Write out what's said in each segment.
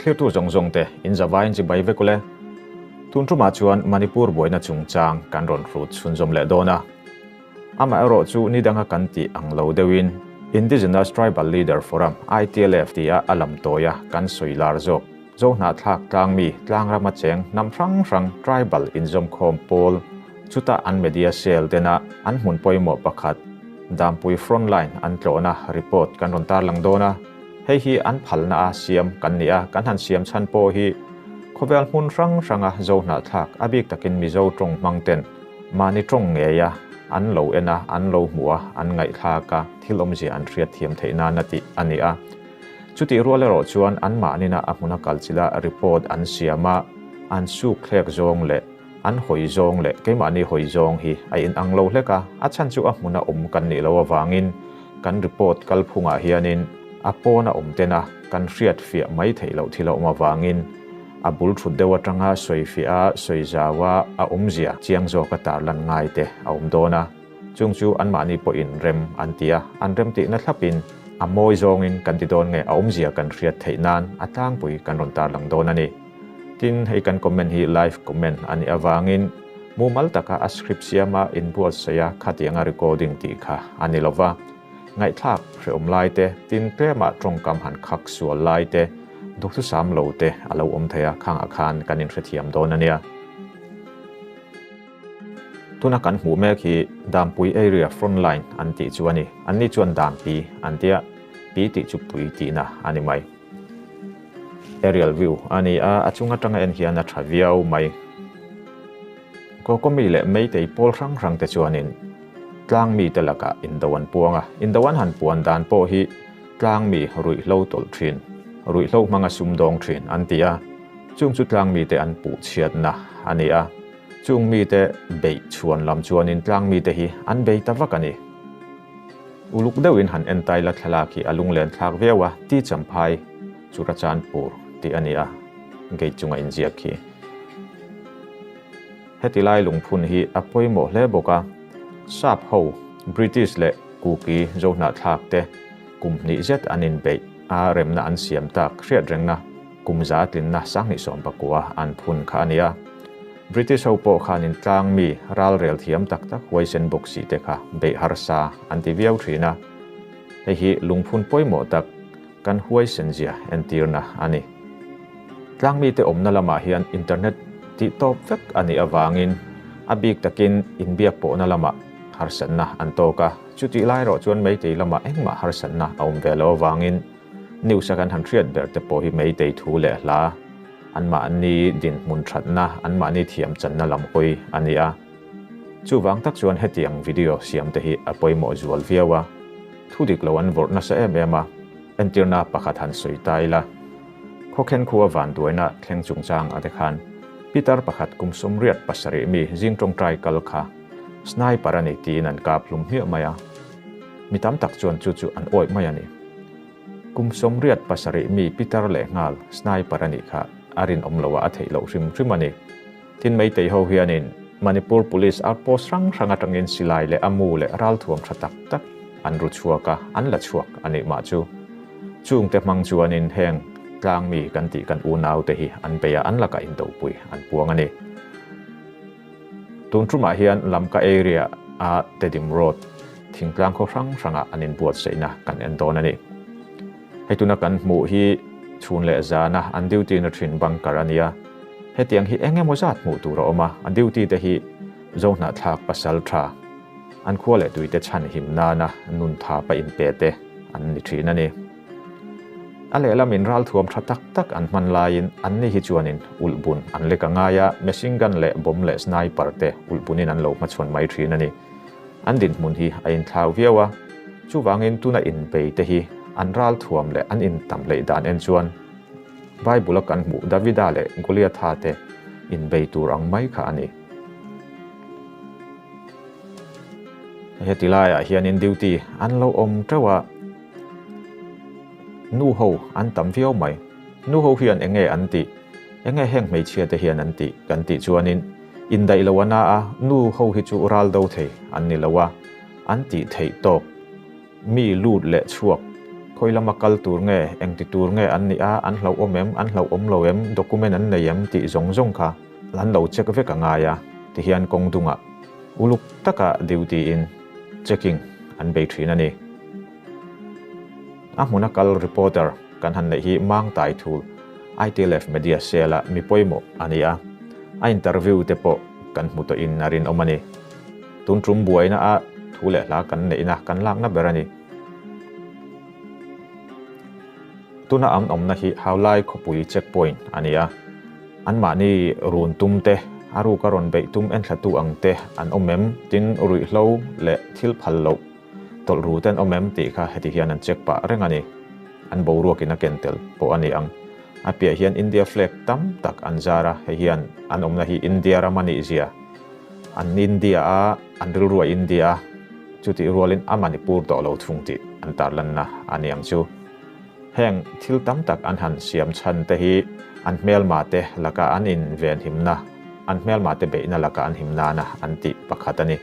Thlirtu zawng zawng te in zavaiin chibai vek ule. Tun tumah chuan Manipur buaina chungchang kan rawn hrut chhunzawm leh dawn a. Amaherawh chu ni danga kan tih ang lo deuhin Indigenous Tribal Leader Forum, ITLF, tia a lam tawia kan sawi lar zawk. Zohnahthlak tlangmi tlangrama cheng hnam hrang hrang tribal inzawmkhawm pawl chuta an media cell tena an hmun pawimawh pakhat Dampui Frontline an tlawhna report kan rawn tarlang dawn a. Hei hi an phalna a siam kan ni a, kan han siam chhan pawh hi khawvel hmun hrang hranga Zohnahthlak a bik takin Mizo tawng hmang ten mahni tawng ngeia an lo en a, an lo hmuh a, an ngaihthlak a, thil awmzia an hriat thiam theih nana tih a ni a. Chutih rual erawh chuan anmahnina a hmuna kalchila report an siam a, an suk thlek zawng leh an hawi zawng leh keimahni hawi zawng hi a inang lo hlek a, a chhan chu a hmuna awm kan nih loh avangin kan report kalphungah hianin a pawna awm tena kan hriat fiah mai theih loh thil a awm avangin a bul thut deuh atanga sawi fiah a, sawi zau a, a awmzia chiang zawka tarlan ngai te a awm dawn a. Chung chu anmahni pawhin rem an ti a, an rem tihna thlapin a mawi zawngin kan ti dawn nge a awmzia kan hriat theih nan a tlangpui kan rawn tarlang dawn a ni. Tin, hei kan comment hi live comment a nih avangin mumal taka a script siama inbuatsaih a khatianga recording tih kha a ni lova, ngaihthlak hrehawm lai te, tin tlema tawngkam han khak sual lai te, duhthusam lo te a lo awm thei a, khangah khan kan inhrethiam dawn a nia. Tuna kan hmuh mek hi Dampui Area Front Line an tih chu a ni. Anni chuan Dampi an tia, pi tih chu pui tihna a ni mai. Aerial view a ni a, a chung atanga en hian a tha viau mai. Kawkawmi leh Meitei pawl hrang hrang te chuanin tlangmi te lakah indo an puang a, indo an han puan dan pawh hi tlangmi ruihhlo tawlh thin, ruihhlo hmanga sumdawng thin an ti a, chung chu tlangmi te an puh chhiatna a ni a. Chung mite beih chhuan lam chuanin tlang mite hi an bei ta vak a ni. Uluk deuhin han en taila thlalak hi a lunglen thlak viau a, Ti Champhai, Churachandpur tih a ni a, gate chunga inziak khi. Heti lai lungphun hi a pawimawh hle bawk a, Sap ho, British leh Kuki Zohnahthlak te kum hnih zet an inbeih a remna an siam tak hriatrengna Kum za tlinna 2019 an phun kha a ni a. British ho pawh khanin tlang mi ralrel thiam tak tak huaisen bawk si te kha beih harsa an ti viau thin a. Hei hi lungphun pawimawh tak kan huaisen zia entirna a ni. Tlang mite awmna lamah hian internet tih tawp vek a nih avangin a bik takin inbiak pawhna lamah harsatna an tawk a. Chutih lai erawh chuan Meitei lamah engmah harsatna a awm ve loh avangin News a kan han hriat ber te pawh hi Meitei thu leh hla, anmahni dinhmun thatna, anmahni thiam channa lam hawi a ni a. Chuvang tak chuan hetiang video siam te hi a pawimawh zual viau a, thu dik lo an vawrh nasa em em a, entirna pakhat han sawi ta ila. Khawkhen khua vanduaina thleng chungchang a te khan Pitar pakhat kum 87 mi zing tawngtai kal kha sniper a ni tiin an kap hlum hmiah mai a. Mi tam tak chuan chu chu an awih mai a ni. Kum 87 mi pitar leh nghal sniper a nih kha a rinawm lo a, a theih loh hrim hrim a ni. Tin Meitei ho hianin Manipur Police outpost hrang hrang atangin silai leh a mu leh ralthuam tha tak tak an ru chhuak a, an la chhuak a nih mah chu. Chungte hmang chuanin heng tlang mi kan tih kan unaute hi an bei a, an lakah indopui an puang a ni. Tun tumah hian Lamka area a Tedim Road thingtlang khaw hrang hrangah an inbuatsaihna kan en dawn a ni. Hei tuna kan hmuh hi chhun leh zana an duty na thin bunker a nia. Hetiang hi eng emaw zat hmuh tur a awm a, a duty te hi Zohnahthlak pasal tha, an khua leh tuite chhan him nana nun tha pa inpe te an ni thin a ni. A lehlamin ralthuam tha tak tak an hman laiin anni hi chuanin ulhbun an lek a ngai a, machine gun leh bomb leh sniper te ulhbunin an lo hmachhawn mai thin a ni. An dinhmun hi a inthlau viau a, chuvangin tuna inbei te hi an ralthuam leh an intam hleih dan en chuan Bible-a kan hmuh Davida leh Goliatha te inbei tur ang mai kha a ni. Heti laiah hianin duty an lo awm teuh a. Nu ho an tam viau mai. Nu ho hian eng nge an tih? Eng nge heng hmeichhia te hian an tih? Kan tih chuanin indaih lo a na a, nu ho hi chu ral do thei an ni lo a, an tih theih tawk. Mi lut leh chhuak Khawi lama kal tur nge, eng ti tur nge an nih a, an hlauhawm em, an hlauhawm lo em, document an nei em tih zawng zawng kha an lo check vek a ngai a, tihian kawng dungah uluk taka duty in checking an bei thin a ni. A hmuna kal reporter kan han neih hi Mang Tai Thul, ITLF Media Cell-a mi pawimawh a ni a, a interview te pawh kan hmu tawhin a rinawm a ni. Tun tum buaina a thu leh hla kan neihna kan lakna ber a ni. Tuna an awmna hi Haulai khawpui check point a ni a, anmahni run tum te, a ruka rawn beih tum enthlatu ang te an awm em? Tin, ruihhlo leh thil phal loh tawlh ru te an awm em tih kha heti hian an check pah reng a ni. An boruakin a ken tel pawh a ni ang. A piah hian India flag tam tak an zar a, hei hian an awmna hi India ram a nih zia an India a, an rilru a India a, chutih rualin a Manipur tawh lo thung tih an tarlanna a ni ang chu. Heng thil tam tak an han siam chhan te hi an hmelma te laka an invenhimna, an hmelma te beihna laka an him nana an tih pakhat a ni.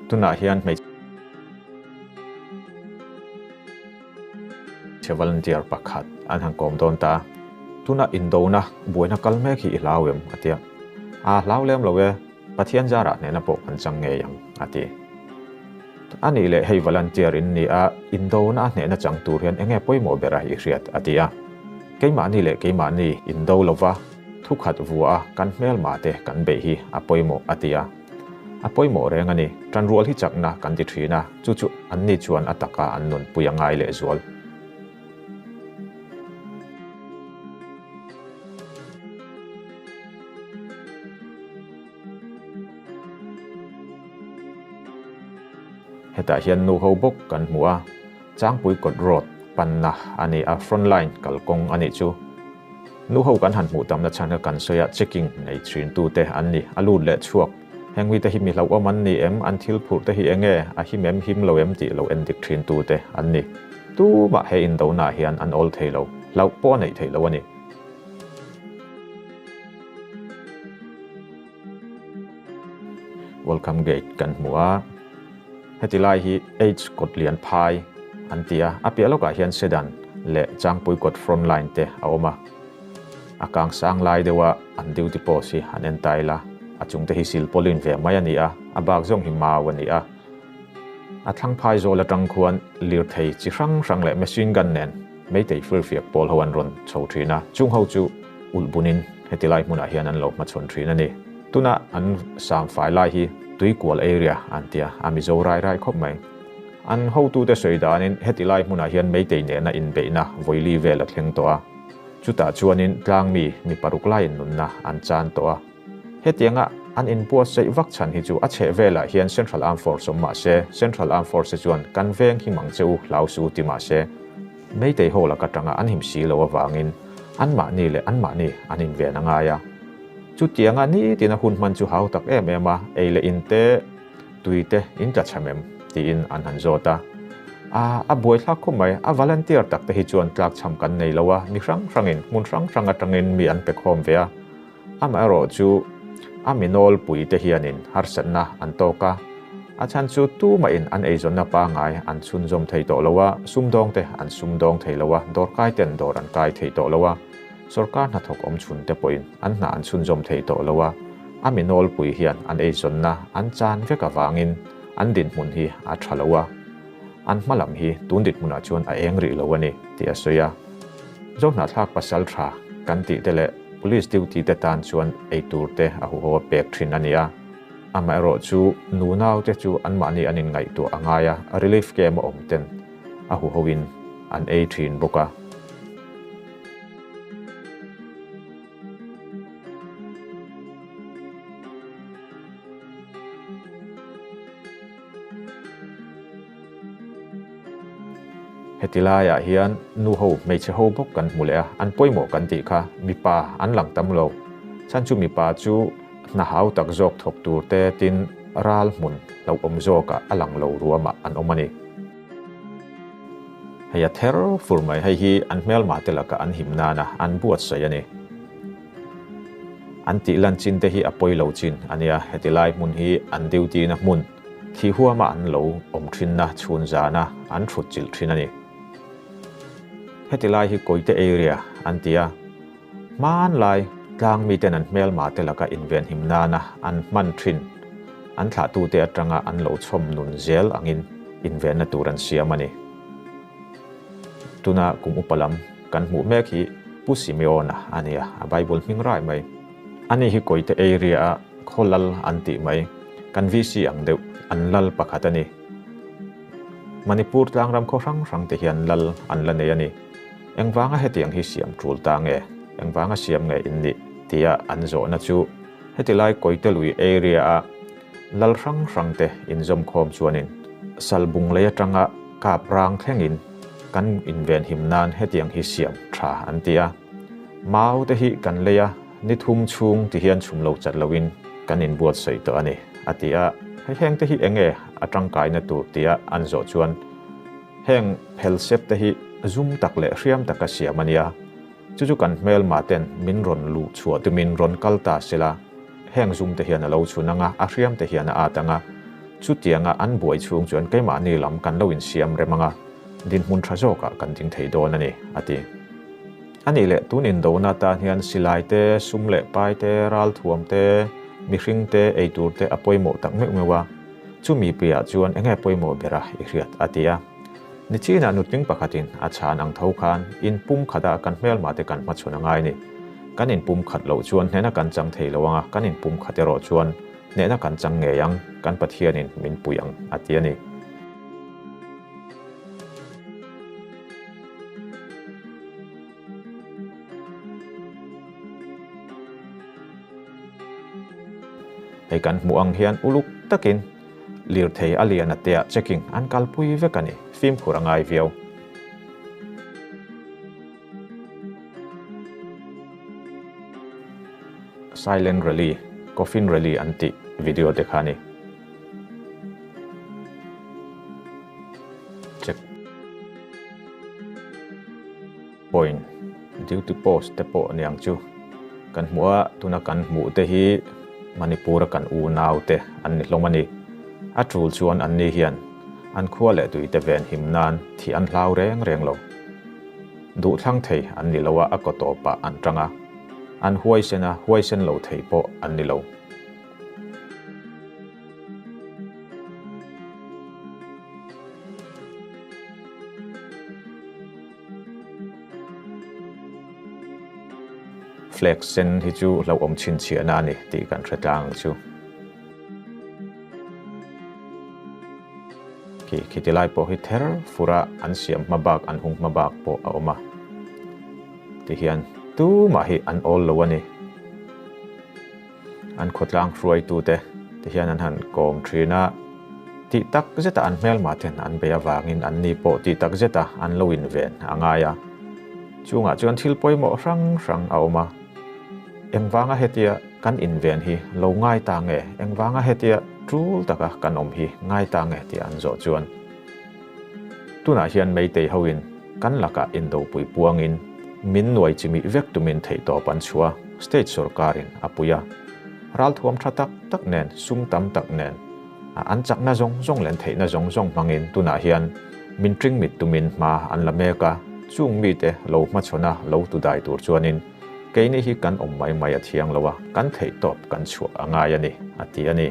Tunah hian hmeichhe volunteer pakhat an han kawm dawn ta. Tuna indona buaina kal mek hi i hlau em? a ti a. A hlau lem lo e, Pathian zarah hnehna pawh kan chang ngei ang, a ti. A nih leh hei volunteer in ni a, indona a hnehna chang tur hian enge pawimawh bera i hriat? a ti a. Keimahni leh keimahni indo lova thukhat vua a kan hmelma te kan beih hi a pawimawh, a ti a. A pawimawh reng a ni. Tanrual hi chakna kan ti thin a, chu chu anni chuan a taka an nunpui a ngai lehzual. Hetah hian nu ho bawk kan hmu a, Changpui kawt road panna a ni a, front line kalkawng a nih chu. Nu ho kan han hmuh tamna chhan kha kan sawi a, checking nei thin tute an ni, a lut leh chhuak. Heng mite hi mi hlauhawm an ni em, an thil phurh te hi eng nge, a him em, him lo em tih lo en dik thin tute an ni. Tumah he indonaah hian an awl thei lo, hlauh pawh a neih theih lo a ni. Welcome gate kan hmu a, heti lai hi H kawt lian phai an ti a, a piah lawkah hian sedan leh Changpui kawt front line te a awm a, a kang sang lai deuha an duty post hi an en ta ila, a chung te hi silpaulin ve mai a ni a, a bak zawng hi mau a ni a, a thlang phai zawl atang khuan lirthei chi hrang hrang leh machine gun nen Meitei firfiak pawl ho an rawn chho thin a, chung ho chu ulh bunin heti lai hmunah hian an lo hmachhawn thin a ni. Tuna an sam fai lai hi Tuikual area an tia, a Mizo rai rai khawp mai. An hotute sawi danin heti lai hmunah hian Meitei nena inbeihna vawili vel a thleng tawh a, chutah chuanin tlangmi mi paruk laiin nunna an chan tawh a. Hetianga an inbuatsaih vak chhan hi chu a chheh velah hian Central Armed Force awm mah se, Central Armed Force te chuan kan veng him ang che u hlau su ti mah se, Meitei ho laka tanga an him si lo avangin anmahni leh anmahni an inven a ngai a. Chutianga nitin a hun hman chu hau tak em em a, ei leh in te, tui te in tla chhem em? tiin an han zawt a. A, a buaithlak khawp mai, a volunteer tak te hi chuan tlakchham kan nei lo a, mi hrang hrangin hmun hrang hrang atangin mi an pe khawm ve a. Amaherawh chu a mi nawlpui te hianin harsatna an tawk a, a chhan chu tumahin an eizawnna pangngai an chhunzawm thei tawh lo a, sumdawng te an sumdawng thei lo a, dawrkai ten dawr an kai thei tawh lo a, sawrkar hnathawk awm chhun te pawhin an hna an chhunzawm thei tawh lo a, a mi nawlpui hian an eizawnna an chan vek avangin an dinhmun hi a tha lo a, an hma lam hi tun dinhmunah chuan a eng rih lo a ni tih a sawi a. Zohnahthlak pasal tha kan tih te leh Police duty te tan chuan eitur te a huho a pek thin a ni a, amaherawh chu nunau te chu anmahni an inngaihtuah a ngai a, relief camp a awm ten a huho in an ei thin bawk a. Heti laiah hian nu ho, hmeichhe ho bawk kan hmu leh a, an pawimawh kan tih kha mipa an lang tam lo. Chhan chu mipa chu hna hau tak zawk thawk tur te tin ral hmun hlauhawm zawkah a lang lo ruamah an awm a ni. Hei a ther fur mai, hei hi an hmelma te lakah an him nana an buatsaih a ni. An tih lan chin te hi a pawi lo chin a nia, heti lai hmun hi an duty na hmun. Thih huama an lo awm thinna chhun zana an thut chilh thin a ni. Heti lai hi Koite area an ti a. Hmanlai tlang miten an hmelma te laka invenhim nana an hman thin, an thlahtute atanga an lo chhawm nun zel angin invenna tur an siam a ni. Tuna kum upa lam kan hmuh mek hi Pu Simeona a ni a, a Bible hming rai mai. Ani hi Koite area-a khaw lal an tih mai, kan VC ang deuh, an lal pakhat a ni. Manipur tlangram khaw hrang hrang te hian lal an la nei a ni. Engvanga hetiang hi siam tul ta nge? Engvanga siam nge in nih? tia an zawhna chu heti lai Koite lui area-a lal hrang hrang te inzawmkhawm chuanin Salbung lei atanga kap rang thlengin kan invenhim nan hetiang hi siam tha an ti a. Mau te hi kan lei a, ni thum chhung ti hian chhum lo chat loin kan inbuatsaih tawh a ni, a ti a. Hei heng te hi enge a tangkaina tur tia an zawh chuan heng phelsep te hi zum tak leh hriam taka siam a nia, chu chu kan hmelma ten min rawn luh chhuah tumin rawn kal ta sela, heng zum te hian a lo chhun anga, a hriam te hian a at anga, chutianga an buai chhung chuan keimahni lam kan lo insiam rem anga, dinhmun tha zawkah kan ding thei dawn a ni, a ti. A nih leh tun indona tan hian silai te, sum leh pai te, ralthuam te, mihring te, eitur te a pawimawh tak meuh meuh a, chumi piahah chuan enge pawimawh bera i hriat a ti a. Nichinah nutling pakhatin a chhan ang tho khan in pum khatah kan hmelmah te kan hmachhawn a ngai ni. Kan in pum khat loh chuan hnehna kan chang thei lo anga kan in pum khat erawh chuan hnehna kan chang ngei ang, kan Pathianin min pui ang a ti a ni. Hei kan hmuh ang hian uluk takin lirthei a lian a tea checking an kalpui vek a ni, fimkhur a ngai viau. Silent Rally, Coffin Rally an tih video te kha a ni. Check point, duty post te pawh aniang chu kan hmuh a, tuna kan hmuh te hi Manipur a kan unau te an ni hlawm a ni. A tul chuan an ni hian an khua leh tui te ven him nan thih an hlau reng reng lo. Duhthlang thei an ni lo a, a kaw tawpah an tang a, an huaisen a, huaisen lo thei pawh an ni lo. Flag sen hi chu hlauhawm chhinchhiahna a ni tih kan hre tlang ang chu. Khi khiti lai pawh hi ther fura an siam hma bak an hung hma bak pawh a awm a. Tihian tumah hi an awl lo a ni. An khawtlang hruaitute ti hian an han kawm thin a, tih tak zeta an hmelmah ten an bei avangin an ni pawh tih tak zeta an lo inven a ngai a. Chungah chuan thil pawimawh hrang hrang a awm a, engvanga hetia kan inven hi lo ngai ta nge, engvanga hetia tul taka kan awm hi ngai ta nge tih an zawh chuan tunah hian Meitei hoin kan lakah indopui puangin min nuai chimih vek tumin theihtawp an chhuah a, state sorkarin a pui a. Ralthuam tha tak tak nen, sum tam tak nen, an chakna zawng zawng leh an theihna zawng zawng hmangin tunah hian min ṭingmit tumin hma an la mek a, chung mite lo hmachhawn a lo tu dai tur chuanin keini hi kan awm mai mai a thiang lo a, kan theihtawp kan chhuah a ngai a ni, a ti a ni.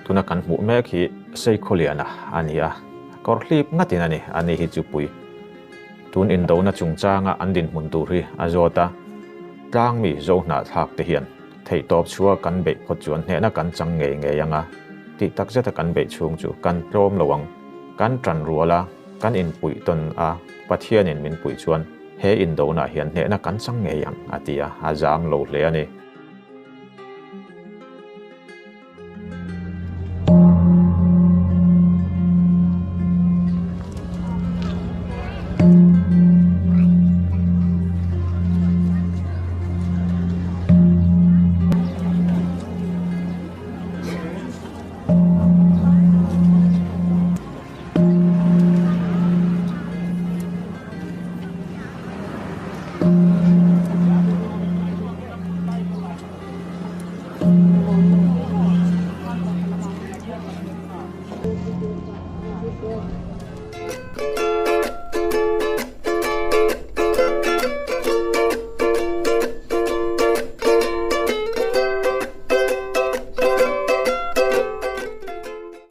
Tuna kan hmuh mek hi Seikhawliana a ni a, kawr hlip ngatin a ni, a ni hi chu pui. Tun indona chungchanga an dinhmun tur hi a zawt a, tlangmi zo hnahthlak te hian theihtawp chhuah kan beih phawt chuan hnehna kan chang ngei ngei ang a, tih takzeta kan beih chhung chu kan tlawm lo ang, kan tan rual a, kan inpuih tawn a, Pathianin min puih chuan he indonah hian hnehna kan chang ngei ang, a ti a, a zam lo hle a ni.